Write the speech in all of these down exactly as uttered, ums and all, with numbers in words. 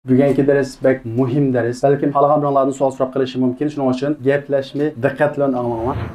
بۈگۈنكى دەرس بەك مۇھىم دەرس. بەلكىم خالىغان بىرىڭلاردىن سوئال سوراپ قېلىشى مۇمكىن. شۇنىڭ ئۈچۈن گەپلەشمەي دىققەت بىلەن ئاڭلاڭلار.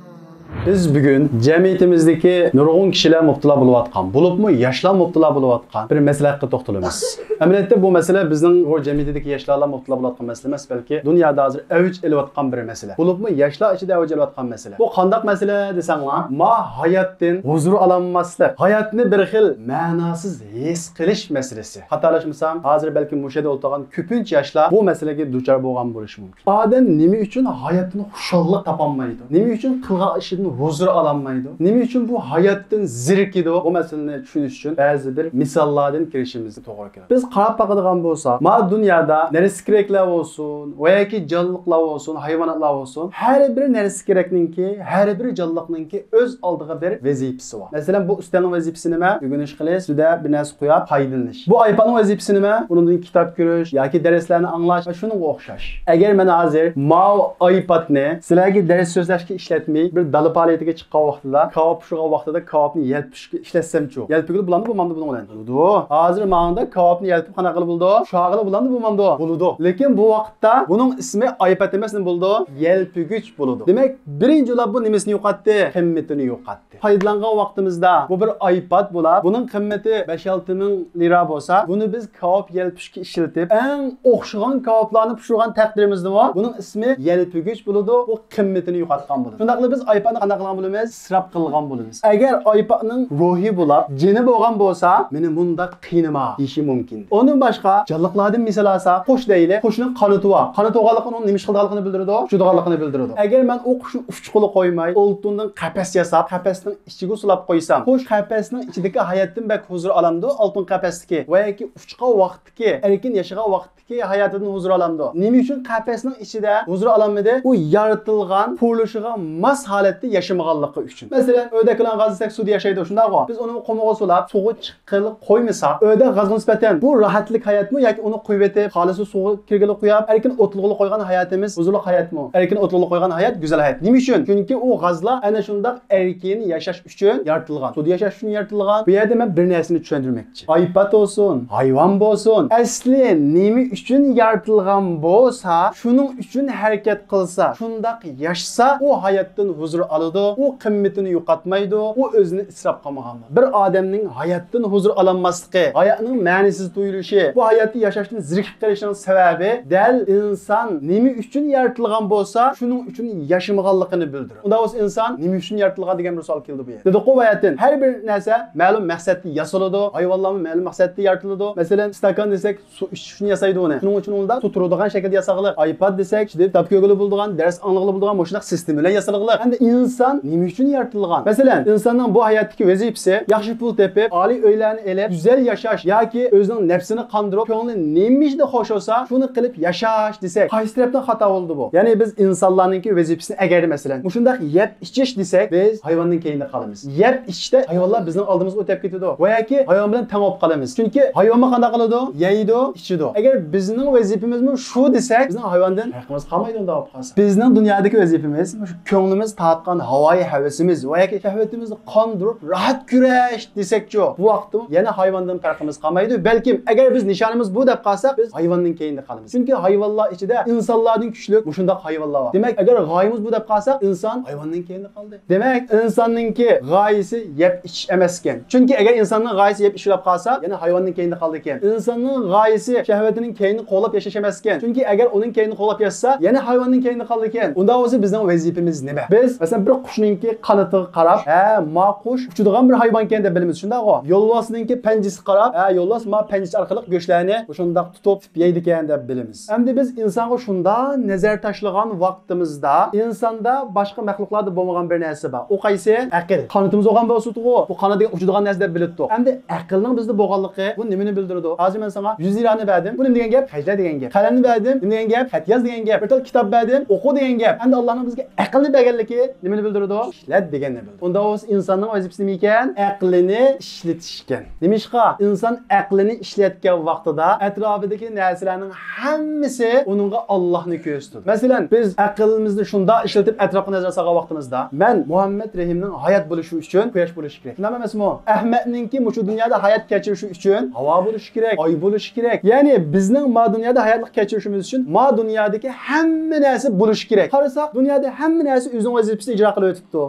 بىز بۈگۈن جەمئىيىتىمىزدىكى نۇرغۇن كىشىلەر مۇپتىلا بولۇۋاتقان، بولۇپمۇ ياشلار مۇپتىلا بولۇۋاتقان بىر مەسىلە ھەققىدە توختىلىمىز. ئەمەلىيەتتە بۇ مەسىلە بىزنىڭ ئۇيغۇر جەمئىيىتىدىكى ياشلارلا مۇپتىلا بولۇۋاتقان مەسىلە ئەمەس، بەلكى دۇنيادا ھازىر ئەۋج ئېلىۋاتقان بىر مەسىلە. بولۇپمۇ ياشلار ئىچىدە ئەۋج ئېلىۋاتقان مەسىلە. بۇ قانداق مەسىلە دېسەڭلار، ما ھاياتتىن ھۇزۇر ئالالماسلىق، ھاياتنى بىر خىل مەناسىز ھېس قىلىش مەسىلىسى. خاتالاشمىسام، ھازىر بەلكىم مۇشۇ يەردە ئولتۇرغان كۆپىنچە ياشلار بۇ مەسىلىگە دۇچار بولغان بولۇشى مۇمكىن. ئادەم نېمە ئۈچۈن ھاياتتىن خۇشاللىق تاپالمايدۇ؟ نېمە ئۈچۈن قىلغان ئىشىدىن ھۇزۇر ئالالمايدۇ؟ نېمە ئۈچۈن بۇ ھاياتتىن زېرىكىدۇ؟ بۇ مەسىلىنى چۈشىنىش ئۈچۈن بەزى بىر مىساللاردىن كىرىشىمىز توغرا كېلىدۇ. بىز قاراپ باقىدىغان بولساق، ما دۇنيادا نەرسە كېرەكلەر بولسۇن ۋە ياكى جانلىقلار بولسۇن، ھايۋاناتلار بولسۇن، ھەر بىر نەرسە كېرەكنىڭكى، ھەر بىر جانلىقنىڭكى ئۆز ئالدىغا بىر ۋەزىپىسى بار. مەسىلەن، بۇ ئۈستەلنىڭ ۋەزىپىسى نېمە؟ ئۆگىنىش قىلىش، ئۈستىدە بىر نەرسە قويۇپ پايدىلىنىش. بۇ ئايپادنىڭ ۋەزىپىسى نېمە؟ ئۇنىڭدىن كىتاب كۆرۈش ياكى دەرسلەرنى ئاڭلاش ۋە شۇنىڭغا ئوخشاش. ئەگەر مەن ھازىر ماۋۇ ئايپادنى سىلەرگە دەرس سۆزلەشكە ئىشلەتمەي، بىر دالا پائالىيىتىگە چىققان ۋاقتىدا، كاۋاپ پىشۇرغان ۋاقتىدا كاۋاپنى يەلپۈشكە ئىشلەتسەمچۇ؟ يەلپۈگىلى بولامدۇ، بولمامدۇ بۇنىڭ بىلەن؟ بولىدۇ. ھازىر ماڭدا كاۋاپنى يەلپۈپ قانداق قىلىپ بولىدۇ؟ شۇ قىلىپ بولامدۇ، بولمامدۇ؟ بولىدۇ. لېكىن بۇ ۋاقىتتا بۇنىڭ ئىسمى ئايپاد ئەمەس، نېمە بولىدۇ؟ يەلپۈگۈچ بولىدۇ. دېمەك، بىرىنچى بولۇپ بۇ نېمىسىنى يوقاتتى؟ قىممىتىنى يوقاتتى. پايدىلانغان ۋاقتىمىزدا بۇ بىر ئايپاد بولۇپ، بۇنىڭ قىممىتى بەش-ئالتە مىڭ لىرا بولسا، بۇنى بىز كاۋاپ يەلپۈشكە ئىشلىتىپ، ئەڭ ئوخشىغان كاۋاپلارنى پىشۇرغان تەقدىرىمىزدىمۇ بۇنىڭ ئىسمى يەلپۈگۈچ بولىدۇ، بۇ قىممىتىنى يوقاتقان بولىدۇ. شۇنداقلا بىز ئايپادنى قانداق قىلغان بولىمىز؟ ئىسراپ قىلغان بولىمىز. ئەگەر ئايپادنىڭ روھى بولاپ، جېنى بولغان بولسا، مېنى مۇنداق قىينىما دېيىشى مۇمكىن. ئۇندىن باشقا جانلىقلاردىن مىسال ئالساق، قۇش دەيلى، قۇشنىڭ قانىتى بار. قانىتى بولغانلىقى ئۇنىڭ نېمە ئىش قىلىدىغانلىقىنى بىلدۈرىدۇ، ئۇچىدىغانلىقىنى بىلدۈرىدۇ. ئەگەر مەن ئۇ قۇشنى ئۇچقىلى قويماي، ئالتۇندىن قەپەس ياساپ، قەپەسنىڭ ئىچىگە سولاپ قويسام، قۇش قەپەسنىڭ ئىچىدىكى ھاياتتىن بەك ھۇزۇر ئالامدۇ؟ ئالتۇن قەپەستىكى ۋە ياكى ئۇچقان ۋاقىتتىكى، ئەركىن ياشىغان ۋاقىتتىكى ھاياتىدىن ھۇزۇر ئالامدۇ؟ نېمە ئۈچۈن قەپەسنىڭ ئىچىدە ھۇزۇر ئالالمىدى؟ ئۇ يارىتىلغان قۇرۇلۇشىغا ماس ھالەتتە ياشىمىغانلىقى ئۈچۈن. مەسىلەن، ئۆردەكلەرنى غاز دېسەك، سۇدا ياشايدۇ، شۇنداقغۇ؟ بىز ئۇنى قۇمىغا سولاپ، سۇغا چىققىلى قويمىساق، ئۆردەك غازغا نىسبەتەن بۇ راھەتلىك ھاياتمۇ ياكى ئۇنى قويۇۋېتىپ، خالىسا سۇغا كىرگىلى قويۇپ، ئەركىن ئوتلىغىلى قويغان ھاياتىمىز ھۇزۇرلۇق ھاياتمۇ؟ ئەركىن ئوتلىغىلى قويغان ھايات گۈزەل ھايات. نېمە ئۈچۈن؟ چۈنكى ئۇ غازلار ئەنە شۇنداق ئەركىن ياشاش ئۈچۈن يارىتىلغان. سۇدا ياشاش ئۈچۈن يارىتىلغان. بۇ يەردە مەن بىر نەرسىنى چۈشەندۈرمەكچى. ئايپاد بولسۇن، ھايۋان بولسۇن، ئەسلى نېمە ئۈچۈن يارىتىلغان بولسا، شۇنىڭ ئۈچۈن ھەرىكەت قىلسا، شۇنداق ياشىسا، ئۇ ھاياتتىن ھۇزۇر ئالىدۇ، ئۇ قىممىتىنى يوقاتمايدۇ، ئۇ ئۆزىنى ئىسراپ قىلمىغان. بىر ئادەمنىڭ ھاياتتىن ھۇزۇر ئالالماسلىقى، ھاياتنىڭ مەنىسىز تۇيۇلۇشى، بۇ ھاياتتا ياشاشتىن زېرىكىپ قېلىشنىڭ سەۋەبى دەل ئىنسان نېمە ئۈچۈن يارىتىلغان بولسا، شۇنىڭ ئۈچۈن ياشىمىغانلىقىنى بىلدۈرىدۇ. ئۇنداق بولسا ئىنسان نېمە ئۈچۈن يارىتىلغان دېگەن بىر سوئال كېلىدۇ بۇ يەردە. دېدۇققۇ باياتىن، ھەر بىر نەرسە مەلۇم مەقسەتتە ياسىلىدۇ، ھايۋانلارمۇ مەلۇم مەقسەتتە يارىتىلىدۇ. مەسىلەن، ئىستاكان دېسەك، سۇ ئىچىش ئۈچۈن ياسايدۇ ئۇنى. شۇنىڭ ئۈچۈن ئۇندا سۇ تۇرىدىغان شەكىلدە ياسالىق. ئايپاد دېسەك، ئىچىدە كىتاب كۆرگىلى بولىدىغان، دەرس ئاڭلىغىلى بولىدىغان مۇشۇنداق سىستېما بىلەن ياسالىق. ئەمدى ئىنسان نېمە ئۈچۈن يارىتىلغان؟ مەسىلەن، ئىنساننىڭ بۇ ھاياتتىكى ۋەزىپىسى ياخشى پۇل تېپىپ، ئالىي ئۆيلەرنى ئېلىپ، گۈزەل ياشاش ياكى ئۆزىنىڭ نەپسىنى قاندۇرۇپ، كۆڭلى نېمە ئىشتا خوش بولسا، شۇنى قىلىپ ياشاش دېسەك، قايسى تەرەپتىن خاتا بولدى بۇ؟ يەنى بىز ئىنسانلارنىڭكى ۋەزىپىسىنى ئەگەردە، مەسىلەن، مۇشۇنداق يەپ ئىچىش دېسەك، بىز ھايۋاننىڭ كەينىدە قالىمىز. يەپ ئىچىشتە ھايۋانلار بىزنىڭ ئالدىمىزغا ئۆتۈپ كېتىدۇ ۋە ياكى ھايۋان بىلەن تەڭ بولۇپ قالىمىز. چۈنكى ھايۋانمۇ قانداق قىلىدۇ؟ يەيدۇ، ئىچىدۇ. ئەگەر بىزنىڭ ۋەزىپىمىزمۇ شۇ دېسەك، بىزنىڭ ھايۋاندىن پەرقىمىز قالمايدۇ ئۇنداق بولۇپ قالسا. بىزنىڭ دۇنيادىكى ۋەزىپىمىز مۇشۇ كۆڭلىمىز تارتقان ھاۋايى ھەۋىسىمىز ۋە ياكى شەھۋىتىمىزنى قاندۇرۇپ راھەت كۈرەش دېسەكچۇ، بۇ ۋاقىتتىمۇ يەنە ھايۋاندىن پەرقىمىز قالمايدۇ. بەلكىم ئەگەر بىز نىشانىمىز بۇ دەپ قالساق، بىز ھايۋاننىڭ كەينىدە قالىمىز. چۈنكى ھايۋانلار ئىچىدە ئىنسانلاردىن كۈچلۈك مۇشۇنداق ھايۋانلار بار. دېمەك، ئەگەر غايىمىز بۇ دەپ قالساق، ئىنسان ھايۋاننىڭ كەينىدە قالدى. دېمەك، ئىنساننىڭكى غايىسى يەپ ئىچىش ئەمەسكەن. چۈنكى ئەگەر ئىنساننىڭ غايىسى يەپ ئىچىش بولۇپ قالسا، يەنە ھايۋاننىڭ كەينىدە قالىدىكەن. ئىنساننىڭ غايىسى شەھۋىتىنىڭ كەينىنى قوغلاپ ياشاش ئەمەسكەن. چۈنكى ئەگەر ئۇنىڭ كەينىنى قوغلاپ ياشىسا، يەنە ھايۋاننىڭ كەينىدە قالىدىكەن. ئۇنداق بولسا بىزنىڭ ۋەزىپىمىز نېمە؟ بىز، مەسىلەن، بىر قۇشنىڭكى قانىتىغا قاراپ، ھە، ما قۇش ئۇچىدىغان بىر ھايۋانكەن دەپ بىلىمىز، شۇنداقغۇ؟ يولۋاسنىڭكى پەنجىسىگە قاراپ، ھە، يولۋاس ما پەنجىسى ئارقىلىق گۆشلەرنى مۇشۇنداق تۇتۇپ يەيدىكەن دەپ بىلىمىز. ئەمدى بىز ئىنسانغا شۇنداق نەزەر تاشلىغان ۋاقتىمىزدا، ئىنساندا باشقا مەخلۇقلاردا بولمىغان بىر نەرسە بار. ئۇ قايسى؟ ئەقىل. قانىتىمىز بولغان بولسىدىغۇ، بۇ قانات دېگەن ئۇچىدىغان نەرسە دەپ بىلەتتۇق. ئەمدى ئەقىلنىڭ بىزدە بولغانلىقى بۇ نېمىنى بىلدۈرىدۇ؟ ھازىر مەن ساڭا يۈز لىرانى بەردىم. بۇ نېمە دېگەن گەپ؟ خەجلە دېگەن گەپ. قەلەمنى بەردىم. نېمە دېگەن گەپ؟ خەت ياز دېگەن گەپ. بىر تال كىتاب بەردىم. ئوقۇ دېگەن گەپ. ئەمدى ئاللانىڭ بىزگە ئەقىلنى بەرگەنلىكى نېمىنى بىلدۈرىدۇ؟ ئىشلەت دېگەننى بىلدۈرىدۇ. ئۇنداق بولسا ئىنساننىڭ ۋەزىپىسى نېمە ئىكەن؟ ئەقلىنى ئىشلىتىش ئىكەن. نېمىشقا؟ ئىنسان ئەقلىنى ئىشلەتكەن ۋاقتىدا ئەتراپىدىكى نەرسىلەرنىڭ ھەممىسى ئۇنىڭغا ئاللاھنى كۆرسىتىدۇ. مەسىلەن، بىز ئەقلىمىزنى شۇنداق ئىشلىتىپ ئەتراپقا نەزەر سالغان ۋاقتىمىزدا، مەن مۇھەممەد رەھىمنىڭ ھايات بولۇشى ئۈچۈن قۇياش بولۇشى كېرەك. شۇنداق ئەمەسمۇ؟ ئەخمەتنىڭكى مۇشۇ دۇنيادا ھايات كەچۈرۈشى ئۈچۈن ھاۋا بولۇشى كېرەك، ئاي بولۇشى كېرەك. يەنى بىزنىڭ ما دۇنيادا ھاياتلىق كەچۈرۈشىمىز ئۈچۈن ما دۇنيادىكى ھەممە نەرسە بولۇشى كېرەك. قارىساق، دۇنيادا ھەممە نەرسە ئۆزىنىڭ ۋەزىپىسىنى ئىجرا قىلىۋېتىپتۇ.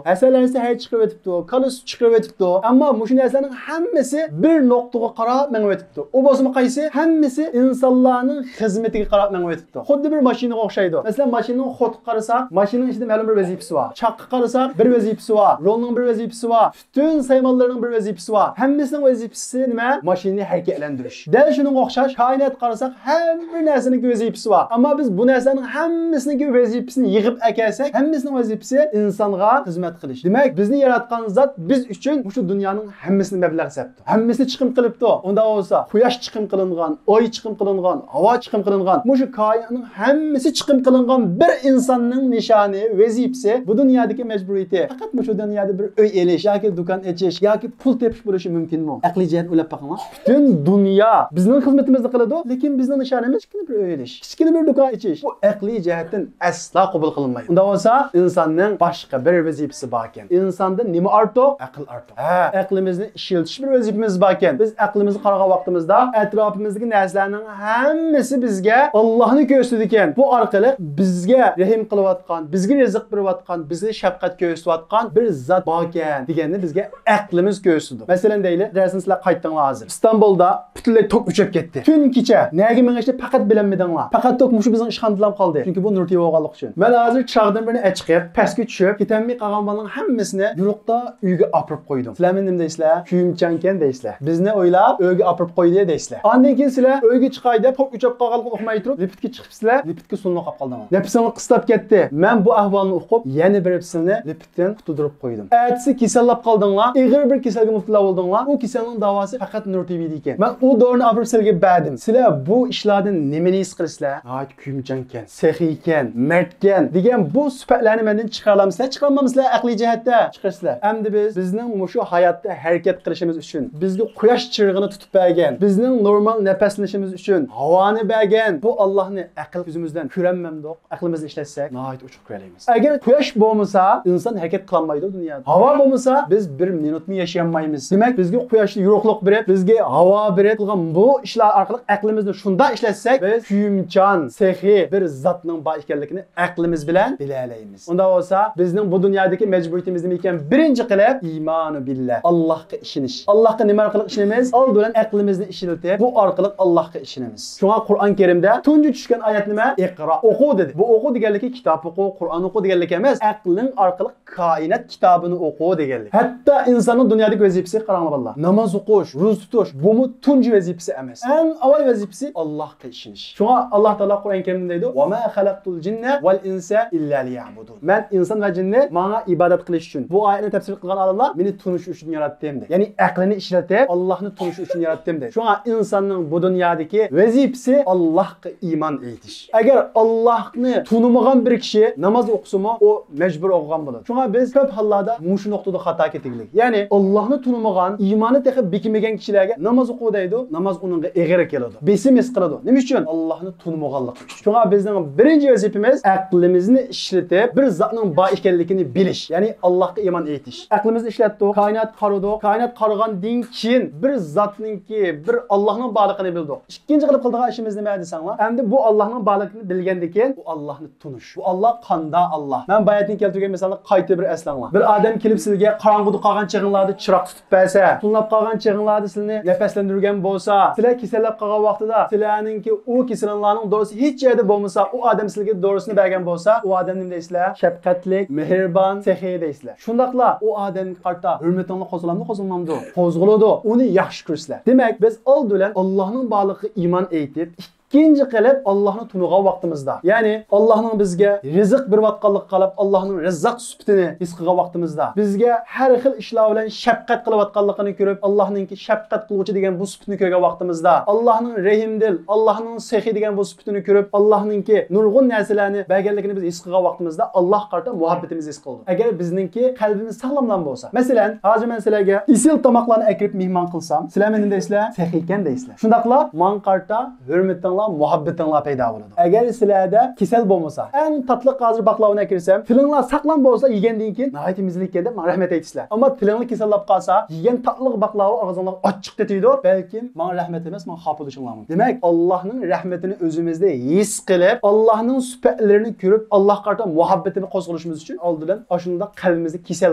ھەسەللەر ھەي چىقىرىۋېتىپتۇ، كالا سۈت چىقىرىۋېتىپتۇ. ئەمما مۇشۇ نەرسىلەرنىڭ ھەممىسى بىر نۇقتىغا قاراپ مېڭىۋېتىپتۇ. ئۇ بولسىمۇ قايسى؟ ھەممىسى ئىنسانلارنىڭ خىزمىتىگە قاراپ مېڭىۋېتىپتۇ. خۇددى بىر ماشىنىغا ئوخشايدۇ. مەسىلەن، ماشىنىنىڭ خوتىغا قارىساق، ماشىنىنىڭ ئىچىدە مەلۇم بىر ۋەزىپىسى بار. چاققا قارىساق، بىر ۋەزىپىسى بار. رولنىڭ بىر ۋەزىپىسى بار. پۈتۈن سايمانلىرىنىڭ بىر ۋەزىپىسى بار. ھەممىسىنىڭ ۋەزىپىسى نېمە؟ ماشىنىنى ھەرىكەتلەندۈرۈش. دەل شۇنىڭغا ئوخشاش، كائىناتقا قارىساق، ھەممە نەرسىنىڭكى ۋەزىپىسى بار. ئەمما بىز بۇ نەرسىلەرنىڭ ھەممىسىنىڭكى ۋەزىپىسىنى يىغىپ ئەكەلسەك، ھەممىسىنىڭ ۋەزىپىسى ئىنسانغا خىزمەت قىلىش. دېمەك، بىزنى ياراتقان زات بىز ئۈچۈن مۇشۇ دۇنيانىڭ ھەممىسىنى مەبلەغ سەپتۇ. ھەممىسى چىقىم قىلىپتۇ. ئۇنداق بولسا، قۇياش چىقىم قىلىنغان، ئاي چىقىم قىلىنغان، ھاۋا چىقىم قىلىنغان، مۇشۇ كائىناتنىڭ ھەممىسى چىقىم قىلىنغان بىر ئىنساننىڭ نىشانى، ۋەزىپىسى، بۇ دۇنيادىكى مەجبۇرىيىتى پەقەت مۇشۇ دۇنيادا بىر ئۆي ئېلىش ياكى دۇكان ئېچىش ياكى پۇل تېپىش بولۇشى مۇمكىنمۇ؟ ئەقلىي جەھەتتىن ئويلاپ بېقىڭلار. پۈتۈن دۇنيا بىزنىڭ خىزمىتىمىزنى قىلىدۇ، لېكىن بىزنىڭ نىشانىمىز كىچىككىنە بىر ئۆي ئېلىش، كىچىككىنە بىر دۇكان ئېچىش. بۇ ئەقلىي جەھەتتىن ئەسلا قوبۇل قىلىنمايدۇ. ئۇنداق بولسا، ئىنساننىڭ باشقا بىر ۋەزىپىسى باركەن. ئىنساندىن نېمە ئارتۇق؟ ئەقىل ئارتۇق. ھە، ئەقلىمىزنى ئىشلىتىش بىر ۋەزىپىمىز باركەن. بىز ئەقلىمىزگە قارىغان ۋاقتىمىزدا ئەتراپىمىزدىكى نەرسىلەرنىڭ ھەممىسى بىزگە ئاللاھنى كۆرسىتىدىكەن. بۇ ئارقىلىق بىزگە رەھىم قىلىۋاتقان، بىزگە رىزىق بېرىۋاتقان، بىزگە شەپقەت كۆرسىتىۋاتقان بىر زات باركەن دېگەننى بىزگە ئەقلىمىز كۆرسىتىدۇ. مەسىلەن دەيلى، دەرستىن سىلەر قايتتىڭلار ھازىر. ئىستانبۇلدا پۈتۈنلەي توك ئۆچۈپ كەتتى. تۈن كېچە نەگە مېڭىشنى پەقەت بىلەلمىدىڭلار. پەقەت توك مۇشۇ بىزنىڭ ئىشخانىدىلا قالدى. چۈنكى بۇ نۇر تىۋى بولغانلىقى ئۈچۈن. مەن ھازىر چىراغدىن بىرنى ئەچىقىپ، پەسكە چۈشۈپ، كېتەلمەي قالغان بالىنىڭ ھەممىسىنى يورۇقتا ئۆيگە ئاپىرىپ قويدۇم. سىلەر مېنى نېمە دەيسىلەر؟ كۆيۈمچانكەن دەيسىلەر. بىزنى ئويلاپ ئۆيگە ئاپىرىپ قويدى دەيسىلەر. ئاندىن كېيىن سىلەر ئۆيگە چىقاي دەپ توك ئۆچۈپ قالغانلىقىنى ئۇقماي تۇرۇپ، لىپتكە چىقىپسىلەر، لىپتكە سولىنىپ قاپقالدىڭلار. نەپسىڭلار قىستاپ كەتتى. مەن بۇ ئەھۋالنى ئۇقۇپ، يەنە بېرىپ سىلىنى لىپتتىن قۇتۇلدۇرۇپ قويدۇم. ئەتىسى كېسەللەپ قالدىڭلار، ئېغىر بىر كېسەلگە مۇپتىلا بولدۇڭلار. ئۇ كېسەلنىڭ داۋاسى پەقەت نۇر تىۋىدا ئىكەن. مەن ئۇ دورىنى ئاپىرىپ سىلەرگە بەردىم. سىلەر بۇ ئىشلاردىن نېمىنى ھېس قىلىسىلەر؟ ناھايىتى كۆيۈمچانكەن، سېخىيكەن، مەردكەن دېگەن بۇ سۈپەتلەرنى مەندىن چىقىرالامسىلەر، چىقىرالمامسىلەر؟ ئەقلىي جەھەتتە چىقىرىسىلەر. ئەمدى بىز بىزنىڭ مۇشۇ ھاياتتا ھەرىكەت قىلىشىمىز ئۈچۈن، بىزگە قۇياش چىرىغىنى تۇتۇپ بەرگەن، بىزنىڭ نورمال نەپەسلىنىشىمىز ئۈچۈن ھاۋانى بەرگەن بۇ ئاللاھنى ئەقىل كۆزىمىز بىلەن كۆرەلمەمدۇق؟ ئەقلىمىزنى ئىشلەتسەك، ناھايىتى ئوچۇق كۆرەلەيمىز. ئەگەر قۇياش بولمىسا، ئىنسان ھەرىكەت قىلالمايدۇ دۇنيادا. ھاۋا بولمىسا، بىز بىر مىنۇتمۇ ياشىيالمايمىز. دېمەك، بىزگە قۇياشتىن يورۇقلۇق بېرىپ، بىزگە ھاۋا بېرىپ قىلغان بۇ ئىشلار ئارقىلىق ئەقلىمىزنى شۇنداق ئىشلەتسەك، بىز كۆيۈمچان، سېخىي بىر زاتنىڭ بار ئىكەنلىكىنى ئەقلىمىز بىلەن بىلەلەيمىز. ئۇنداق بولسا، بىزنىڭ بۇ دۇنيادىكى مەجبۇرىيىتىمىز نېمە ئىكەن؟ بىرىنچى قىلىپ، ئىمانۇ بىللە، ئاللاھقا ئىشىنىش. ئاللاھقا نېمە ئارقىلىق ئىشىنىمىز؟ ئالدى بىلەن ئەقلىمىزنى ئىشلىتىپ، بۇ ئارقىلىق ئاللاھقا ئىشىنىمىز. شۇڭا قۇرئان كەرىمدە تۇنجى چۈشكەن ئايەت نېمە؟ ئىقرا، ئوقۇ دېدى. بۇ ئوقۇ دېگەنلىكى كىتاب ئوقۇ، قۇرئان ئوقۇ دېگەنلىك ئەمەس، ئەقلىڭ ئارقىلىق كائىنات كىتابىنى ئوقۇ دېگەنلىك. ھەتتا ئىنساننىڭ دۇنيادىكى ۋەزىپىسى، قاراڭلار بالىلار، ناماز ئوقۇش، روزا تۇتۇش، بۇمۇ تۇنجى ۋەزىپىسى ئەمەس. ئەڭ ئاۋۋال ۋەزىپىسى ئاللاھقا ئىشىنىش. شۇڭا ئاللاھ تائالا قۇرئان كەرىمدە دەيدۇ، «ۋەما خەلەقتۇل جىننە ۋەل ئىنسە ئىللا لىيەبۇدۇن.» مەن ئىنسان ۋە جىننى ماڭا ئىبادەت قىلىش ئۈچۈن. بۇ ئايەتنى تەپسىر قىلغان ئالىملار، مېنى تونۇش ئۈچۈن ياراتتىم دەيدۇ. يەنى ئەقلىنى ئىشلىتىپ، ئاللاھنى تونۇش ئۈچۈن ياراتتىم دەيدۇ. شۇڭا ئىنساننىڭ بۇ دۇنيادىكى ۋەزىپىسى ئاللاھقا ئىمان ئېيتىش. ئەگەر ئاللاھنى تونۇمىغان بىر كىشى ناماز ئوقۇسىمۇ، ئۇ مەجبۇر ئوقۇغان بولىدۇ. شۇڭا بىز كۆپ ھاللاردا مۇشۇ نۇقتىدا خاتا كېتىگلىك. يەنى ئاللاھنى تونۇمىغان، ئىمانى تېخى بېكىمىگەن كىشىلەرگە ناماز ئوقۇ دەيدۇ، ناماز ئۇنىڭغا ئېغىر كېلىدۇ، بېسىم ھېس قىلىدۇ. نېمە ئۈچۈن؟ ئاللاھنى تونۇمىغانلىقى ئۈچۈن. شۇڭا بىزنىڭ بىرىنچى ۋەزىپىمىز ئەقلىمىزنى ئىشلىتىپ، بىر زاتنىڭ بار ئىكەنلىكىنى بىلىش، يەنى ئاللاھقا ئىمان ئېيتىش. ئەقلىمىزنى ئىشلەتتۇق، كائىناتقا قارىدۇق، كائىناتقا قارىغاندىن كېيىن بىر زاتنىڭكى، بىر ئاللاھنىڭ بارلىقىنى بىلدۇق. ئىككىنچى قىلىپ قىلىدىغان ئىشىمىز نېمە دېسەڭلار، ئەمدى بۇ ئاللاھنىڭ بارلىقىنى بىلگەندىن كېيىن، بۇ ئاللاھنى تونۇش. بۇ ئاللاھ قانداق ئاللاھ؟ مەن باياتىن كەلتۈرگەن مىسالنى قايتا بىر ئەسلەڭلار. بىر ئادەم كېلىپ سىلىگە قاراڭغۇدا قالغان چېغىڭلاردا چىراغ تۇتۇپ بەرسە، تۇنلاپ قالغان چېغىڭلاردا سىلىنى نەپەسلەندۈرگەن بولسا، سىلەر كېسەللەپ قالغان ۋاقتىدا سىلەرنىڭكى ئۇ كېسىلىڭلارنىڭ دورىسى ھېچ يەردە بولمىسا، ئۇ ئادەم سىلىگە دورىسىنى بەرگەن بولسا، ئۇ ئادەمنى نېمە دەيسىلەر؟ شەپقەتلىك، مېھرىبان، سېخىي دەيسىلەر. شۇنداقلا ئۇ ئادەمگە قارىتا ھۆرمىتىڭلار قوزغىلامدۇ، قوزغىلمامدۇ؟ قوزغىلىدۇ. ئۇنى ياخشى كۆرىسىلەر. دېمەك، بىز ئالدى بىلەن ئاللاھنىڭ بارلىقىغا ئىمان ئېيتىپ، ئىككىنچى قىلىپ، ئاللاھنى تونۇغان ۋاقتىمىزدا، يەنى ئاللاھنىڭ بىزگە رىزىق بېرىۋاتقانلىقىغا قاراپ، ئاللاھنىڭ رەززاق سۈپىتىنى ھېس قىلغان ۋاقتىمىزدا، بىزگە ھەر خىل ئىشلار بىلەن شەپقەت قىلىۋاتقانلىقىنى كۆرۈپ، ئاللاھنىڭكى شەپقەت قىلغۇچى دېگەن بۇ سۈپىتىنى كۆرگەن ۋاقتىمىزدا، ئاللاھنىڭ رەھىمدىل، ئاللاھنىڭ سېخىي دېگەن بۇ سۈپىتىنى كۆرۈپ، ئاللاھنىڭكى نۇرغۇن نەرسىلەرنى بەرگەنلىكىنى بىز ھېس قىلغان ۋاقتىمىزدا، ئاللاھقا قارىتا مۇھەببىتىمىز ھېس قىلىدۇ. ئەگەر بىزنىڭكى قەلبىمىز ساغلاملام بولسا. مەسىلەن، ھازىر مەن سىلەرگە ئېسىل تاماقلارنى ئەكىرىپ مېھمان قىلسام، سىلەر مېنى نېمە دەيسىلەر؟ سېخىي ئىكەن دەيسىلەر. شۇنداقلا ماڭا قارىتا ھۆرمىتىڭلار، مۇھەببىتىڭلار پەيدا بولىدۇ. ئەگەر سىلەردە كېسەل بولمىسا، ئەڭ تاتلىق ھازىر باقلاۋانى ئەكىرسەم، تىلىڭلار ساغلام بولسا، يېگەندىن كېيىن ناھايىتى مەززىلىك ئىكەن دەپ ماڭا رەھمەت ئېيتىسىلەر. ئەمما تىلىڭلار كېسەللەپ قالسا، يېگەن تاتلىق باقلاۋا ئاغزىڭلارغا ئاچچىق تېتىيدۇ. بەلكىم ماڭا رەھمەت ئەمەس، ماڭا خاپا بولۇشۇڭلار مۇمكىن. دېمەك، ئاللاھنىڭ رەھمىتىنى ئۆزىمىزدە ھېس قىلىپ، ئاللاھنىڭ سۈپەتلىرىنى كۆرۈپ، ئاللاھقا قارىتا مۇھەببىتىنى قوزغىلىشىمىز ئۈچۈن ئالدى بىلەن ئاشۇنداق قەلبىمىزدە كېسەل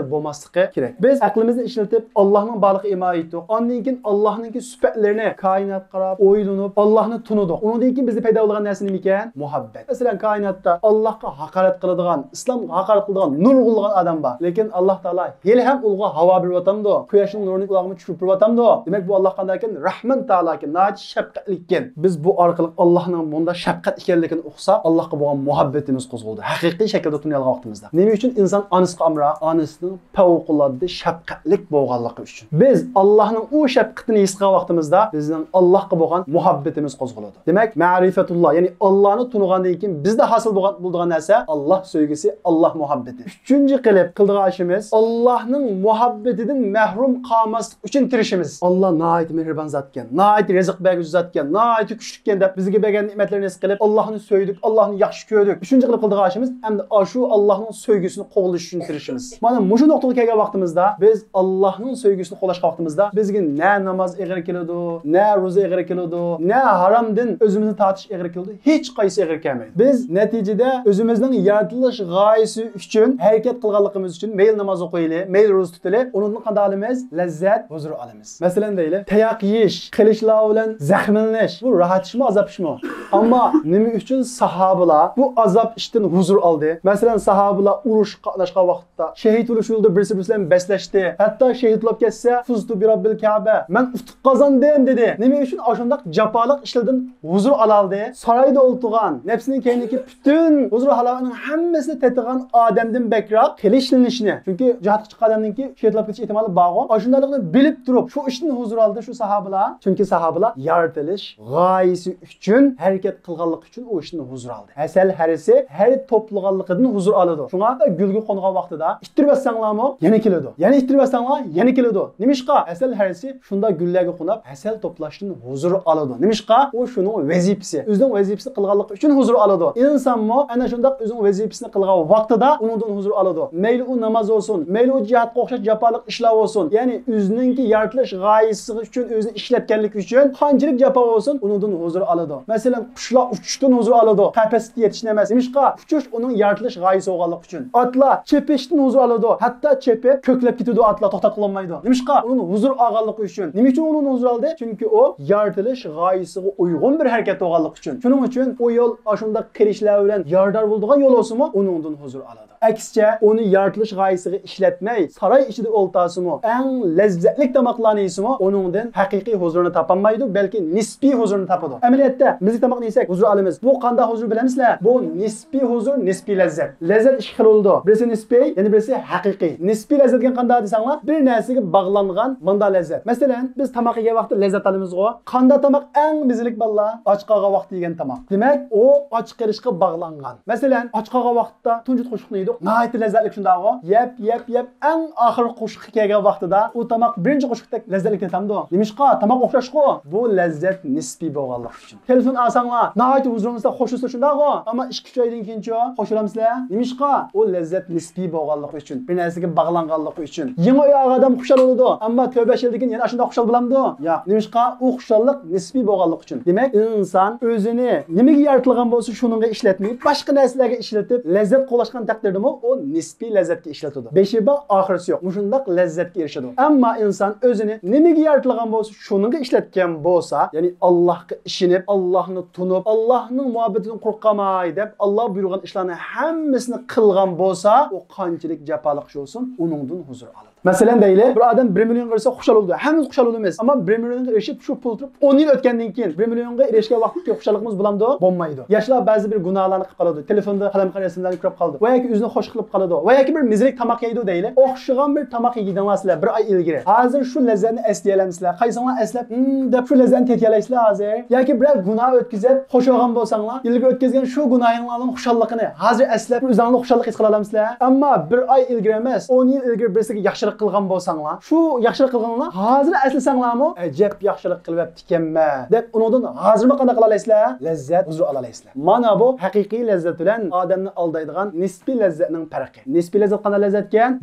بولماسلىقى كېرەك. بىز ئەقلىمىزنى ئىشلىتىپ، ئاللاھنىڭ بارلىقىغا ئىمان ئېيتتۇق. ئاندىن كېيىن ئاللاھنىڭكى سۈپەتلىرىنى، كائىناتقا قاراپ، ئويلىنىپ، ئاللاھنى تونۇدۇق. ئۇنىڭدىن كېيىن بىزدە پەيدا بولغان نەرسە نېمىكەن؟ مۇھەببەت. مەسىلەن، كائىناتتا ئاللاھقا ھاقارەت قىلىدىغان، ئىسلامغا ھاقارەت قىلىدىغان نۇرغۇنلىغان ئادەم بار. لېكىن ئاللاھ تائالا ھېلىھەم ئۇلارغا ھاۋا بېرىۋاتامدۇ؟ قۇياشنىڭ نۇرىنى ئۇلارغىمۇ چۈشۈرۈپ بېرىۋاتامدۇ؟ دېمەك، بۇ ئاللاھ قانداقكەن؟ رەھمان تائالاكەن، ناھايىتى شەپقەتلىككەن. بىز بۇ ئارقىلىق ئاللاھنىڭ مۇنداق شەپقەت ئىكەنلىكىنى ئۇقساق، ئاللاھقا بولغان مۇھەببىتىمىز قوزغىلىدۇ. ھەقىقىي شەكىلدە تونۇيالىغان ۋاقتىمىزدا. نېمە ئۈچۈن ئىنسان ئانىسىغا ئامراق؟ ئانىسىنىڭ پەۋقۇلئاددە شەپقەتلىك بولغانلىقى ئۈچۈن. بىز ئاللاھنىڭ ئۇ شەپقىتىنى ھېس قىلغان ۋاقتىمىزدا، بىزنىڭ ئاللاھقا بولغان مۇھەببىتىمىز قوزغىلىدۇ. دېمەك، مەرىپەتۇللا، يەنى ئاللاھنى تونۇغاندىن كېيىن بىزدە ھاسىل بولغان، بولىدىغان نەرسە ئاللاھ سۆيگۈسى، ئاللاھ مۇھەببىتى. ئۈچىنچى قىلىپ قىلىدىغان ئىشىمىز، ئاللاھنىڭ مۇھەببىتىدىن مەھرۇم قالماسلىق ئۈچۈن تىرىشىمىز. ئاللاھ ناھايىتى مېھرىبان زاتكەن، ناھايىتى رىزىق بەرگۈچى زاتكەن، ناھايىتى كۈچلۈككەن دەپ بىزگە بەرگەن نېمەتلىرىنى ھېس قىلىپ، ئاللاھنى سۆيدۇق، ئاللاھنى ياخشى كۆردۇك. ئۈچىنچى قىلىپ قىلىدىغان ئىشىمىز، ئەمدى ئاشۇ ئاللاھنىڭ سۆيگۈسىنى قوغلىشىش ئۈچۈن تىرىشىمىز. مانا مۇشۇ نۇقتىغا كەلگەن ۋاقتىمىزدا، بىز ئاللاھنىڭ سۆيگۈسىنى قوغلاشقان ۋاقتىمىزدا، بىزگە نە ناماز ئېغىر كېلىدۇ، نە روزا ئېغىر كېلىدۇ، نە ھارامدىن ئۆزىمىزنى تارتىش ئېغىر كېلىدۇ، ھېچقايسى ئېغىر كەلمەيدۇ. بىز نەتىجىدە ئۆزىمىزنىڭ يارىتىلىش غايىسى ئۈچۈن ھەرىكەت قىلغانلىقىمىز ئۈچۈن، مەيلى ناماز ئوقۇيلى، مەيلى روزا تۇتۇلى، ئۇنىڭدىن قانداق ئالىمىز؟ لەززەت، ھۇزۇر ئالىمىز. مەسىلەن دەيلى، تاياق يېيىش، قىلىچلار بىلەن زەخىملىنىش، بۇ راھەت ئىشمۇ، ئازاب ئىشمۇ؟ ئەمما نېمە ئۈچۈن ساھابىلار بۇ ئازاب ئىشتىن ھۇزۇر ئالدى؟ مەسىلەن، ساھابىلار ئۇرۇش قاتناشقان ۋاقىتتا شېھىت بولۇش يولىدا بىرسى بىرسى بىلەن بەسلەشتى. ھەتتا شېھىت بولۇپ كەتسە، فۇزتۇ بىرەببىل كەبە، مەن ئۇتۇق قازاندىم دېدى. نېمە ئۈچۈن ئاشۇنداق جاپالىق ئىشلاردىن ھۇزۇر ئالالدى؟ سارايدا ئولتۇرغان، نەپسىنىڭ كەينىدىكى پۈتۈن ھۇزۇر ھالاۋىتىنىڭ ھەممىسىنى تېتىغان ئادەمدىن بەكرەك قىلىچلىنىشنى، چۈنكى جىھادقا چىققان ئادەمنىڭكى شېھىت بولۇپ كېتىش ئېھتىمالى بارغۇ، ئاشۇنداقلىقنى بىلىپ تۇرۇپ شۇ ئىشتىن ھۇزۇر ئالدى شۇ ساھابىلار. چۈنكى ساھابىلار يارىتىلىش غايىسى ئۈچۈن ھەرىكەت قىلغانلىقى ئۈچۈن ئۇ ئىشتىن ھۇزۇر ئالدى. ھەسەل ھەرىسى ھەر توپلىغانلىقىدىن ھۇزۇر ئالىدۇ. شۇڭا گۈلگە قونغان ۋاقتىدا ئىتتىرىۋەتسەڭلارمۇ يەنە كېلىدۇ. يەنە ئىتتىرىۋەتسەڭلار يەنە كېلىدۇ. نېمىشقا؟ ھەسەل ھەرىسى شۇنداق گۈللەرگە قونۇپ، ھەسەل توپلاشتىن ھۇزۇر ئالىدۇ. نېمىشقا؟ ئۇ شۇنىڭ ۋەزىپىسى. ئۆزىنىڭ ۋەزىپىسىنى قىلغانلىقى ئۈچۈن ھۇزۇر ئالىدۇ. ئىنسانمۇ ئەنە شۇنداق ئۆزىنىڭ ۋەزىپىسىنى قىلغان ۋاقتىدا ئۇنىڭدىن ھۇزۇر ئالىدۇ. مەيلى ئۇ ناماز بولسۇن، مەيلى ئۇ جىھادقا ئوخشاش جاپالىق ئىشلار بولسۇن. يەنى ئۆزىنىڭكى يارىتىلىش غايىسى ئۈچۈن ئۆزىنى ئىشلەتكەنلىكى ئۈچۈن قانچىلىك جاپا بولسۇن، ئۇنىڭدىن ھۇزۇر ئالىدۇ. مەسىلەن، قۇشلار ئۇچۇشتىن ھۇزۇر ئالىدۇ. قەپەسكە يېتىشتىن ئەمەس. نېمىشقا؟ ئۇچۇش ئۇنىڭ يارىتىلىش غايىسى بولغانلىقى ئۈچۈن. ئاتلار چېپىشتىن ھۇزۇر ئالىدۇ. ھەتتا چېپىپ كۆكلەپ كېتىدۇ ئاتلار، توختاپ قالالمايدۇ. نېمىشقا؟ ئۇنىڭ ھۇزۇر ئالغانلىقى ئۈچۈن. نېمە ئۈچۈن ئۇنىڭدىن ھۇزۇر ئالدى؟ چۈنكى ئۇ يارىتىلىش غايىسىغا ئۇيغۇن بىر ھەرىكەت بولغانلىقى ئۈچۈن. شۇنىڭ ئۈچۈن ئۇ يول ئاشۇنداق قىلىچلار بىلەن يارىدار بولىدىغان يول بولسىمۇ، ئۇنىڭدىن ھۇزۇر ئالىدۇ. ئەكسىچە، ئۇنى يارىتىلىش غايىسىغا ئىشلەتمەي، ساراي ئىچىدە ئولتۇرسىمۇ، ئەڭ لەززەتلىك تاماقلارنى يېسىمۇ، ئۇنىڭدىن ھەقىقىي ھۇزۇرنى تاپالمايدۇ، بەلكى نىسپىي ھۇزۇرنى تاپىدۇ. ئەمەلىيەتتە، مىللىي تاماقنى يېسەك، ھۇزۇر ئالىمىز. بۇ قانداق ھۇزۇر بىلەمسىلەر؟ بۇ نىسپىي ھۇزۇر، نىسپىي لەززەت. لەززەت ئىككى خىل بولىدۇ. بىرسى نىسپىي، يەنە بىرسى ھەقىقىي. نىسپىي لەززەت دېگەن قانداق دېسەڭلار، بىر نەرسىگە باغلانغان مۇنداق لەززەت. مەسىلەن، بىز تاماق يېگەن ۋاقىتتا لەززەت ئالىمىزغۇ. قانداق تاماق ئەڭ مەززىلىك بالىلار؟ ئاچ قالغان ۋاقىتتا يېگەن تاماق. دېمەك، ئۇ ئاچ قېلىشقا باغلانغان. مەسىلەن، ئاچ قالغان ۋاقىتتا تۇنجى قوشۇقنى يېدۇق. ناھايىتى لەززەتلىك شۇنداقغۇ. يەپ، يەپ، يەپ، ئەڭ ئاخىرقى قوشۇققا كەلگەن ۋاقتىدا ئۇ تاماق بىرىنچى قوشۇقتەك لەززەتلىك تېتىلمامدۇ؟ نېمىشقا؟ تاماق ئوخشاشقۇ. بۇ لەززەت نىسپىي بولغانلىقى ئۈچۈن. تېلېفون ئالساڭلار، ناھايىتى ھۇزۇرلىنىسىلەر، خوشلىنىسىلەر شۇنداقغۇ. ئەمما ئىككى ئۈچ ئايدىن كېيىنچۇ خوشلىنامسىلەر؟ نېمىشقا؟ ئۇ لەززەت نىسپىي بولغانلىقى ئۈچۈن، بىر نەرسىگە باغلانغانلىقى ئۈچۈن. يېڭى ئۆي ئالغان ئادەم خۇشال بولىدۇ، ئەمما تۆت بەش يىلدىن كېيىن يەنە ئاشۇنداق خۇشال بولامدۇ؟ ياق. نېمىشقا؟ ئۇ خۇشاللىق نىسپىي بولغانلىقى ئۈچۈن. دېمەك، ئىنسان ئۆزىنى نېمىگە يارىتىلغان بولسا، شۇنىڭغا ئىشلەتمەي، باشقا نەرسىلەرگە ئىشلىتىپ، لەززەت قوغلاشقان تەقدىردىمۇ ئۇ نىسپىي لەززەتكە ئىشلىتىدۇ. بېشى بار، ئاخىرىسى يوق. مۇشۇنداق لەززەتكە ئېرىشىدۇ. ئەمما ئىنسان ئۆزىنى نېمىگە يارىتىلغان بولسا، شۇنىڭغا ئىشلەتكەن بولسا، يەنى ئاللاھقا ئىشىنىپ، ئاللاھنى تونۇپ، ئاللاھنىڭ مۇھەببىتىدىن قورقاماي دەپ، ئاللاھ بۇيرۇغان ئىشلارنى ھەممىسىنى قىلغان بولسا، ئۇ قانچىلىك جاپالىق ئىش بولسۇن، ئۇنىڭدىن ھۇزۇر ئالىدۇ. مەسىلەن دەيلى، بىر ئادەم بىر مىليونغا ئېرىشسە خۇشال بولىدۇ. ھەممىمىز خۇشال بولىمىز. ئەمما بىر مىليونغا ئېرىشىپ، شۇ پۇل تۇرۇپ، ئون يىل ئۆتكەندىن كېيىن بىر مىليونغا ئېرىشكەن ۋاقىتتىكى خۇشاللىقىمىز بولامدۇ؟ بولمايدۇ. ياشلار بەزى بىر گۇناھلارنى قىلىپ قالىدۇ. تېلېفوندا قەلەمقەر رەسىملەرنى كۆرۈپ قالىدۇ. ۋە ياكى ئۆزىنى خوش قىلىپ قالىدۇ. ۋە ياكى بىر مېزىلىك تاماق يەيدۇ دەيلى. ئوخشىغان بىر تاماق يېگىنىڭلار سىلەر بىر ئاي ئىلگىرى. ھازىر شۇ لەززەتنى ئەسلىيەلەمسىلەر؟ قايسىڭلار ئەسلەپ، ھىم دەپ شۇ لەززەتنى تېتىيەلەيسىلەر ھازىر؟ ياكى بىرەر گۇناھ ئۆتكۈزۈپ خوش بولغان بولساڭلار، ئىلگىرى ئۆتكۈزگەن شۇ گۇناھىڭلارنىڭ خۇشاللىقىنى ھازىر ئەسلەپ، ئۆزۈڭلار خۇشاللىق ھېس قىلالامسىلەر؟ ئەمما بىر ئاي ئىلگىرى ئەمەس، ئون يىل ئىلگىرى بىرسىگە ياخشىلىق قىلغان بولساڭلار، شۇ ياخشىلىق قىلغىنىڭلار ھازىر ئەسلىسەڭلارمۇ، ئەجەب ياخشىلىق قىلىۋەپتىكەنمەن دەپ، ئۇنىڭدىن ھازىرمۇ قانداق قىلالايسىلەر؟ لەززەت، ھۇزۇر ئالالايسىلەر. مانا بۇ ھەقىقىي لەززەت بىلەن ئادەمنى ئالدايدىغان نىسپىي لەززەتنىڭ پەرقى. نىسپىي لەززەت قانداق لەززەتكەن؟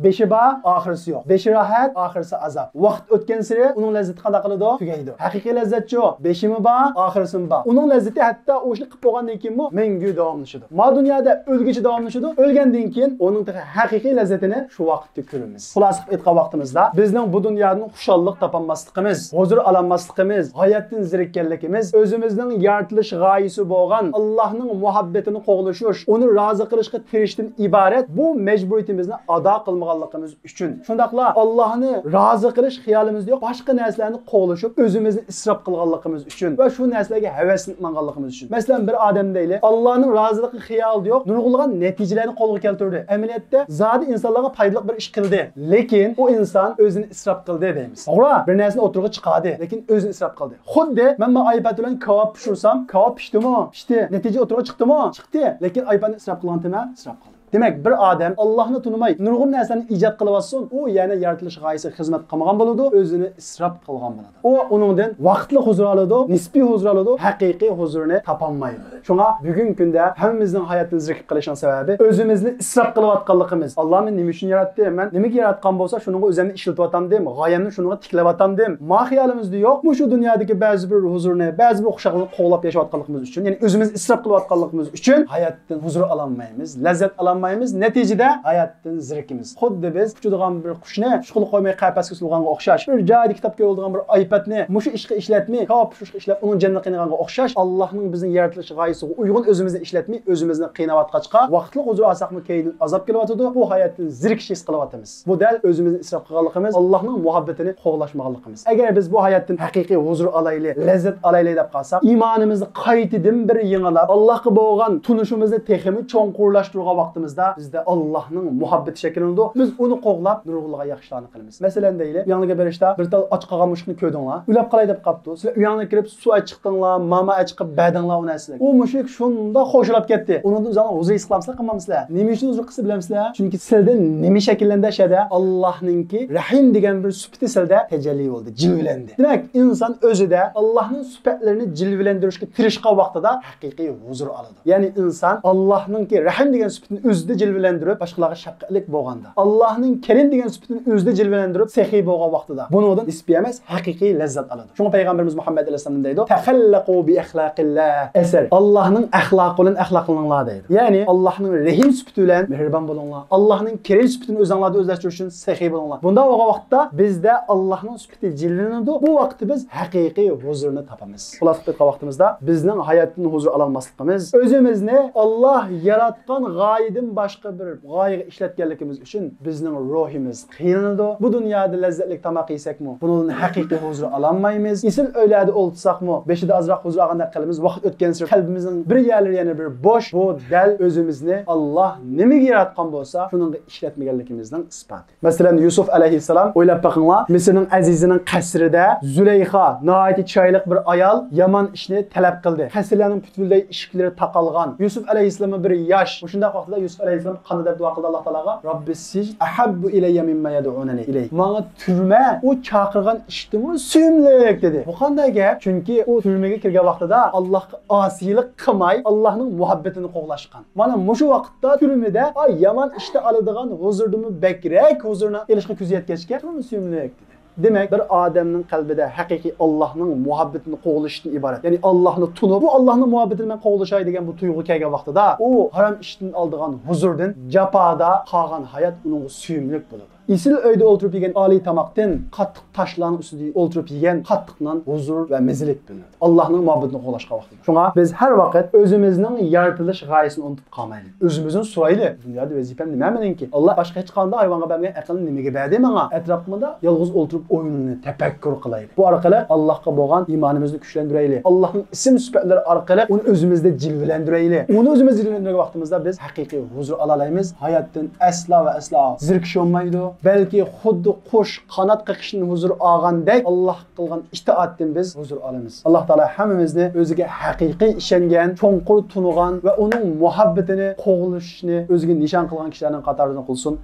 بېشى بار، ئاخىرىسى يوق. بېشى راھەت، ئاخىرىسى ئازاب. ۋاقىت ئۆتكەنسېرى ئۇنىڭ لەززىتى قانداق قىلىدۇ؟ تۈگەيدۇ. ھەقىقىي لەززەتچۇ؟ بېشىمۇ بار، ئاخىرىسىمۇ بار. ئۇنىڭ لەززىتى ھەتتا ئۇ ئىشنى قىلىپ بولغاندىن كېيىنمۇ مەڭگۈ داۋاملىشىدۇ. ما دۇنيادا ئۆلگۈچە داۋاملىشىدۇ. ئۆلگەندىن كېيىن ئۇنىڭ تېخى ھەقىقىي لەززىتىنى شۇ ۋاقىتتا كۆرىمىز. خۇلاسە قىلىپ ئېيتقان ۋاقتىمىزدا، بىزنىڭ بۇ دۇنيادىن خۇشاللىق تاپالماسلىقىمىز، ھۇزۇر ئالالماسلىقىمىز، ھاياتتىن زېرىككەنلىكىمىز، ئۆزىمىزنىڭ يارىتىلىش غايىسى بولغان ئاللاھنىڭ مۇھەببىتىنى قوغلىشىش، ئۇنى رازى قىلىشقا تىرىشىشتىن ئىبارەت بۇ مەجبۇرىيىتىمىزنى ئادا قىلمىغانلىقىمىز ئۈچۈن. شۇنداقلا ئاللاھنى رازى قىلىش خىيالىمىزدا يوق، باشقا نەرسىلەرنى قوغلىشىپ، ئۆزىمىزنى ئىسراپ قىلغانلىقىمىز ئۈچۈن ۋە شۇ نەرسىلەرگە ھەۋەسلىنىپ ماڭغانلىقىمىز ئۈچۈن. مەسىلەن، بىر ئادەم دەيلى، ئاللاھنىڭ رازىلىقى خىيالىدا يوق، نۇرغۇنلىغان نەتىجىلەرنى قولغا كەلتۈردى. ئەمەلىيەتتە، زادى ئىنسانلارغا پايدىلىق بىر ئىش قىلدى. لېكىن ئۇ ئىنسان ئۆزىنى ئىسراپ قىلدى دەيمىز. توغرا، بىر نەرسىنى ئوتتۇرىغا چىقاردى، لېكىن ئۆزىنى ئىسراپ قىلدى. خۇددى مەن مانا ئايپاد بىلەن كاۋاپ پىشۇرسام، كاۋاپ پىشتىمۇ؟ پىشتى. نەتىجە ئوتتۇرىغا چىقتىمۇ؟ چىقتى. لېكىن ئايپادنى ئىسراپ قىلغانتىمەن؟ ئىسراپ قىلدىم. دېمەك، بىر ئادەم ئاللاھنى تونۇماي، نۇرغۇن نەرسىلەرنى ئىجاد قىلىۋاتسۇن، ئۇ يەنە يارىتىلىش غايىسىغا خىزمەت قىلمىغان بولىدۇ، ئۆزىنى ئىسراپ قىلغان بولىدۇ. ئۇ ئۇنىڭدىن ۋاقىتلىق ھۇزۇر ئالىدۇ، نىسپىي ھۇزۇر ئالىدۇ، ھەقىقىي ھۇزۇرنى تاپالمايدۇ. شۇڭا بۈگۈنكى كۈندە ھەممىمىزنىڭ ھاياتتىن زېرىكىپ قېلىشنىڭ سەۋەبى ئۆزىمىزنى ئىسراپ قىلىۋاتقانلىقىمىز. ئاللا مېنى نېمە ئۈچۈن ياراتتى؟ مەن نېمىگە ياراتقان بولسا، شۇنىڭغا ئۆزۈمنى ئىشلىتىۋاتامدىم، غايەمنى شۇنىڭغا تىكلەۋاتامدىم. ما خىيالىمىزدا يوق، مۇشۇ دۇنيادىكى بەزى بىر ھۇزۇرنى، بەزى بىر خۇشاللىقنى قوغلاپ ياشاۋاتقانلىقىمىز ئۈچۈن، يەنى ئۆزىمىزنى ئىسراپ قىلىۋاتقانلىقىمىز ئۈچۈن ھاياتتىن ھۇزۇر ئالالمايمىز، لەززەت ئالالمايمىز، نەتىجىدە ھاياتتىن زېرىكىمىز. خۇددى بىز ئۇچىدىغان بىر قۇشنى ئۇچقىلى قويماي قەپەسكە سولىغانغا ئوخشاش، بىر جايدا كىتاب كۆرۈۋالىدىغان بىر ئايپادنى مۇشۇ ئىشقا ئىشلەتمەي، كاۋاپ پىشۇرۇشقا ئىشلەپ، ئۇنىڭ جېنىنى قىينىغانغا ئوخشاش، ئاللاھنىڭ بىزنى يارىتىلىش غايىسىغا ئۇيغۇن ئۆزىمىزنى ئىشلەتمەي، ئۆزىمىزنى قىيناۋاتقاچقا، ۋاقىتلىق ھۇزۇر ئالساقمۇ كەينىدىن ئازاب كېلىۋاتىدۇ. بۇ ھاياتتىن زېرىكىش ھېس قىلىۋاتىمىز. بۇ دەل ئۆزىمىزنى ئىسراپ قىلغانلىقىمىز، ئاللاھنىڭ مۇھەببىتىنى قوغلاشمىغانلىقىمىز. ئەگەر بىز بۇ ھاياتتىن ھەقىقىي ھۇزۇر ئالايلى، لەززەت ئالايلى دەپ قالساق، ئىمانىمىزنى قايتىدىن بىر يېڭىلاپ، ئاللاھقا بولغان تونۇشىمىزنى تېخىمۇ چوڭقۇرلاشتۇرغان ۋاقتىمىزدا بىزدە ئاللاھنىڭ مۇھەببىتى شەكىللىنىدۇ. بىز ئۇنى قوغلاپ، نۇرغۇنلىغان ياخشىلارنى قىلىمىز. مەسىلەن دەيلى، ئۇياڭلارغا بېرىشتا بىر تال ئاچ قالغان مۇشۇقنى كۆردۈڭلار. ئۇلاپ قالاي دەپ قاپتۇ. سىلەر ئۇياڭلارغا كىرىپ سۇ ئەچىقتىڭلار، ماما ئەچىقىپ بەردىڭلار ئۇ نەرسىلەرگە. ئۇ مۇشۇق شۇنداق خوشلاپ كەتتى. ئۇنىڭدىن ئۆزۈڭلار ھۇزۇر ھېس قىلامسىلەر، قىلمامسىلەر؟ نېمە ئۈچۈن ھۇزۇر قىلسا بىلەمسىلەر؟ چۈنكى سىلدىن نېمە شەكىللەندى ئەشەدە؟ ئاللاھنىڭكى رەھىم دېگەن بىر سۈپىتى سىلدە تەجەللى بولدى، جىلۋىلەندى. دېمەك، ئىنسان ئۆزىدە ئاللاھنىڭ سۈپەتلىرىنى جىلۋىلەندۈرۈشكە تىرىشقان ۋاقتىدا ھەقىقىي ھۇزۇر ئالىدۇ. يەنى ئىنسان ئاللاھنىڭكى رەھىم دېگەن سۈپىتىنى ئۆزىدە جىلۋىلەندۈرۈپ، باشقىلارغا شەپقەتلىك بولغاندا، ئاللاھنىڭ كەرىم دېگەن سۈپىتىنى ئۆزىدە جىلۋىلەندۈرۈپ، سېخىي بولغان ۋاقتىدا، بۇنىڭدىن نىسپىي ئەمەس، ھەقىقىي لەززەت ئالىدۇ. شۇڭا پەيغەمبىرىمىز مۇھەممەد ئەلەيھىسسالام دەيدۇ، «تەخەللەقۇ بىئەخلاقىللا». ئەسەر، ئاللاھنىڭ ئەخلاقى بىلەن ئەخلاقلىنىڭلار دەيدۇ. يەنى ئاللاھنىڭ رەھىم سۈپىتى بىلەن مېھرىبان بولۇڭلار. ئاللاھنىڭ كەرىم سۈپىتىنى ئۆزۈڭلاردا ئۆزلەشتۈرۈش ئۈچۈن سېخىي بولۇڭلار. بۇنداق بولغان ۋاقىتتا بىزدە ئاللاھنىڭ سۈپىتى جىلۋىلىنىدۇ. بۇ ۋاقىتتا بىز ھەقىقىي ھۇزۇرنى تاپىمىز. خۇلاسە قىلىپ ئېيتقان ۋاقتىمىزدا بىزنىڭ ھاياتتىن ھۇزۇر ئالالماسلىقىمىز، ئۆزىمىزنى ئاللاھ ياراتقان غايىدىن باشقا بىر غايىگە ئىشلەتكەنلىكىمىز ئۈچۈن بىزنىڭ روھىمىز قىينىلىدۇ. بۇ دۇنيادا لەززەتلىك تاماق يېسەكمۇ، بۇنىڭدىن ھەقىقىي ھۇزۇر ئالالمايمىز. ئېسىل ئۆيلەردە ئولتۇرساقمۇ، بېشىدا ئازراق ھۇزۇر ئالغاندەك قىلىمىز. ۋاقىت ئۆتكەنسېرى قەلبىمىزنىڭ بىر يەرلىرى يەنە بىر بوش. بۇ دەل ئۆزىمىزنى ئاللاھ نېمىگە ياراتقان بولسا، شۇنىڭغا ئىشلەتمىگەنلىكىمىزنىڭ ئىسپاتى. مەسىلەن، يۈسۈپ ئەلەيھىسسالام، ئويلاپ بېقىڭلار، مىسىرنىڭ ئەزىزىنىڭ قەسرىدە زۇلەيخا، ناھايىتى چىرايلىق بىر ئايال، يامان ئىشنى تەلەپ قىلدى. قەسىرلەرنىڭ پۈتۈنلەي ئىشىكلىرى تاقالغان. يۈسۈپ ئەلەيھىسسالاممۇ بىر ياش. مۇشۇنداق ۋاقىتتا يۈسۈپ ئەلەيھىسسالام قانداق دەپ دۇئا قىلدى ئاللاھ تائالاغا؟ «رەببىس سىجن ئەھەببۇ ئىلەييە مىمما يەدئۇنەنى ئىلەيھ.» ماڭا تۈرمە ئۇ چاقىرغان ئىشتىنمۇ سۆيۈملۈك، دېدى. بۇ قانداق گەپ؟ چۈنكى ئۇ تۈرمىگە كىرگەن ۋاقتىدا ئاللاھقا ئاسىيلىق قىلماي، ئاللاھنىڭ مۇھەببىتىنى قوغلاشقان. مانا مۇشۇ ۋاقىتتا تۈرمىدە، ئا، يامان ئىشتا ئالىدىغان ھۇزۇردىنمۇ بەكرەك ھۇزۇرنى ئېلىشقا كۆزى يەتكەچكە، تۈرمە سۆيۈملۈك، دېدى. دېمەك، بىر ئادەمنىڭ قەلبىدە ھەقىقىي ئاللاھنىڭ مۇھەببىتىنى قوغلىشىشتىن ئىبارەت. يەنى ئاللاھنى تونۇپ، بۇ ئاللاھنىڭ مۇھەببىتىنى مەن قوغلىشاي دېگەن بۇ تۇيغۇ كەلگەن ۋاقتىدا، ئۇ ھارام ئىشتىن ئالىدىغان ھۇزۇردىن جاپادا قالغان ھايات ئۇنىڭغا سۆيۈملۈك بولىدۇ. ئېسىل ئۆيدە ئولتۇرۇپ يېگەن ئالىي تاماقتىن قاتتىق تاشلارنىڭ ئۈستىدە ئولتۇرۇپ يېگەن قاتتىق نان ھۇزۇر ۋە مەززىلىك بىلىنىدۇ. ئاللاھنىڭ مۇھەببىتىنى قوغلاشقان ۋاقتىدا. شۇڭا بىز ھەر ۋاقىت ئۆزىمىزنىڭ يارىتىلىش غايىسىنى ئۇنتۇپ قالمايلى. ئۆزىمىزدىن سورايلى، دۇنيادا ۋەزىپەم نېمە مېنىڭكى؟ ئاللا باشقا ھېچقانداق ھايۋانغا بەرمىگەن ئەقىلنى نېمىگە بەردى ماڭا؟ ئەتراپىمدا يالغۇز ئولتۇرۇپ ئويۇننى تەپەككۇر قىلايلى. بۇ ئارقىلىق ئاللاھقا بولغان ئىمانىمىزنى كۈچلەندۈرەيلى. ئاللاھنىڭ ئىسىم سۈپەتلىرى ئارقىلىق ئۇنى ئۆزىمىزدە جىلۋىلەندۈرەيلى. ئۇنى ئۆزىمىزدە جىلۋىلەندۈرگەن ۋاقتىمىزدا بىز ھەقىقىي ھۇزۇر ئالالايمىز. ھاياتتىن ئەسلا ۋە ئەسلا زېرىكىش بولمايدۇ. بەلكى خۇددى قۇش قانات قېقىشتىن ھۇزۇر ئالغاندەك، ئاللاھ قىلغان ئىتائەتتىن بىز ھۇزۇر ئالىمىز. ئاللاھ تائالا ھەممىمىزنى ئۆزىگە ھەقىقىي ئىشەنگەن، چوڭقۇر تونۇغان ۋە ئۇنىڭ مۇھەببىتىنى قوغلىشىشنى ئۆزىگە نىشان قىلغان كىشىلەرنىڭ قاتارىدىن قىلسۇن.